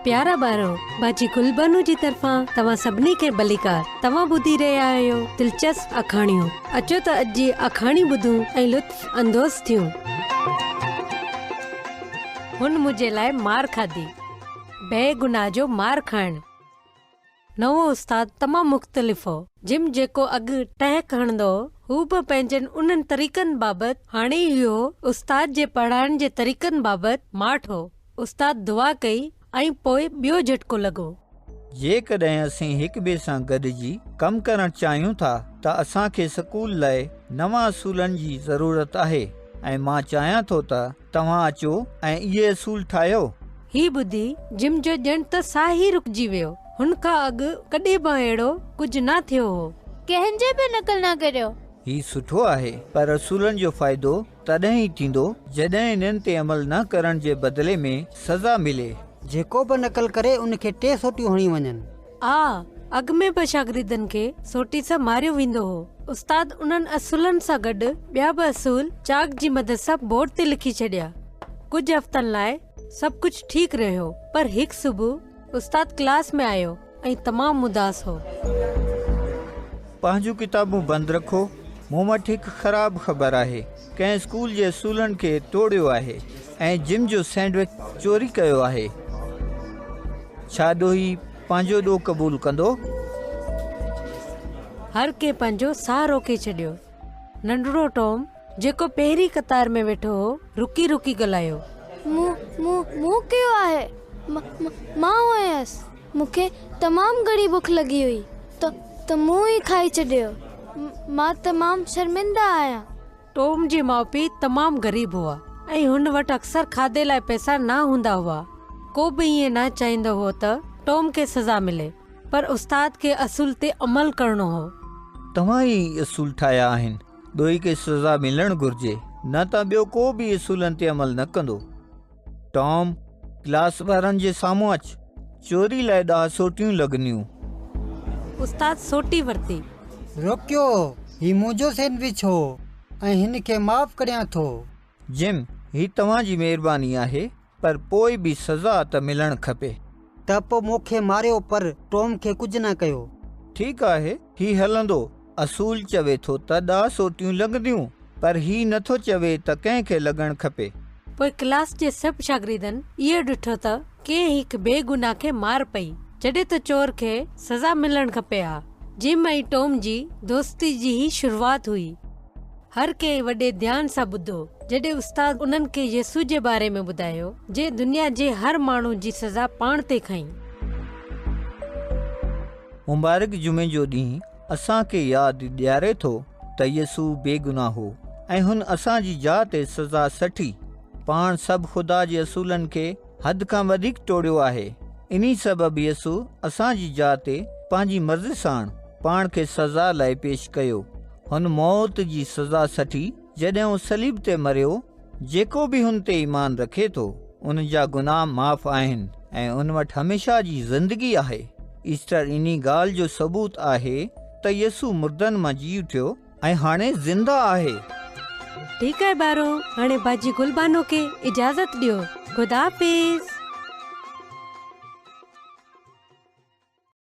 پيارا ٻارو، باجي گلبانو جي طرفان توهان سڀني کي ڀليڪار. توهان ٻڌي رهيا آهيو دلچسپ آکاڻيون. اچو ته اڄ جي آکاڻي ٻڌون ۽ لطف اندوز ٿيون. هن منهنجي لاء مار کاڌي. بي گناهه جو مار کائڻ. نئون استاد تمام مختلف هو. جم جيڪو اڳ ٽهڪ هڻندو هو، هو به پنهنجن انهن طريقن بابت هاڻي اهو استاد جي پڙهائڻ جي طريقن بابت ماٺ هو. استاد دعا ڪئي ۽ پوء ٻيو جهٽڪو لڳو. جيڪڏهن اسين هڪ ٻئي سان گڏجي ڪم ڪرڻ چاهيون ٿا ته اسان کي سڪول لاء نوان اصولن جي ضرورت آهي ۽ مان چاهيان ٿو ته توهان اچو ۽ اهي اصول ٺاهيو. هي ٻڌي جم جو ڄڻ ته ساهه ئي رڪجي ويو. هن کان اڳ ڪڏهن به اهڙو ڪجهه نه ٿيو هو. ڪنهن جي به نقل نه ڪريو. هي سٺو آهي، پر اصولن جو فائدو تڏهن ئي ٿيندو جڏهن انهن تي عمل نه ڪرڻ جي بدلي ۾ سزا ملي. جيڪو به نقل ڪري ان کي ٽي سوٽيون هڻيون وڃن. آ، اڳ ۾ به شاگردن کي سوٽي سان ماريو ويندو هو. استاد انهن اصولن سان گڏ ٻيا به اصول چاڪ جي مدد سان بورڊ تي لکي ڇڏيا. ڪجهه هفتن لاء سڀ ڪجهه ٺيڪ رهيو، پر هڪ صبح استاد ڪلاس ۾ آيو ۽ تمام اداس هو. پنهنجون ڪتابون بند رکو، مون وٽ هڪ خراب خبر آهي. ڪنهن اسڪول جي اصولن کي ٽوڙيو آهي ۽ جم جو سينڊوچ چوري ڪيو آهي. ڇا ڏوهي پنهنجو ڏوهه قبول ڪندو؟ هر ڪنهن پنهنجو ساهه روڪي ڇڏيو. ننڍڙو ٽام، جيڪو پهرين قطار ۾ ويٺو هو، رڪي رڪي ڳالهايو. مون، مون، مون ڪيو آهي. م، م، مان هيس. مون کي تمام گهڻي بک لڳي هئي ته، ته مون ئي کائي ڇڏيو. م، مان تمام شرمنده آهيان. ٽام جي ماء پيء تمام غريب هئا ۽ هن وٽ اڪثر کاڌي لاء پئسا نه هوندا هئا. ڪو به ائين نه چاهيندو هو ته ٽام کي سزا ملي، پر استاد کي اصول تي عمل ڪرڻو هو. توهان ئي اصول ٺاهيا آهن. ڏوهي کي سزا ملڻ گهرجي، نه ته ٻيو ڪو به اصولن تي عمل نه ڪندو. ٽام، ڪلاس وارن جي سامهون اچ. چوري لاء ڏهه سوٽيون لڳنديون. استاد سوٽي ورتي. روڪيو، هي منهنجو سينڊوچ هو ۽ هن کي معاف ڪريان ٿو. جم، هي توهان جي مهرباني آهي، پر پوء به سزا ته ملڻ کپي. ته پوء مون کي ماريو پر ٽام کي ڪجهه نه ڪيو. ٺيڪ آهي، هي هلندو. اصول چوي ٿو ته ڏهه سوٽيون لڳنديون، پر هي نه ٿو چوي ته ڪنهن کي لڳڻ کپي. پوء ڪلاس جي سڀ شاگردن اهو ڏٺو ته ڪنهن هڪ بي گناهه کي مار پئي، جڏهن ته چور کي سزا ملڻ کپي ها. جم ۽ ٽام جي دوستي جي هي شروعات هئي. هر ڪنهن وڏي ڌيان سان ٻڌو، جڏهن استاد انهن کي يسوع جي باري ۾ ٻڌايو، جنهن دنيا جي هر ماڻهو جي سزا پاڻ تي کنئي. مبارڪ جمعي جو ڏينهن اسان کي ياد ڏياري ٿو ته يسوع بيگناهه هو ۽ هن اسان جي جاء تي سزا سٺي. پاڻ سڀ خدا جي اصولن کي حد کان وڌيڪ ٽوڙيو آهي. انهي سبب يسوع اسان جي جاء تي پنهنجي مرضي ساڻ پاڻ کي سزا لاء پيش ڪيو. هن موت جي سزا سٺي جڏهن هو صليب تي مريو. جيڪو به هن تي ايمان رکي ٿو، ان جا گناهه معاف آهن ۽ ان وٽ هميشه جي زندگي آهي. ايسٽر انهي ڳالهه جو ثبوت آهي ته يسوع مردن مان جي اٿيو ۽ هاڻي زنده آهي. ٺيڪ آهي ٻارو، هاڻي باجي گل بانو کي اجازت ڏيو. خدا حافظ.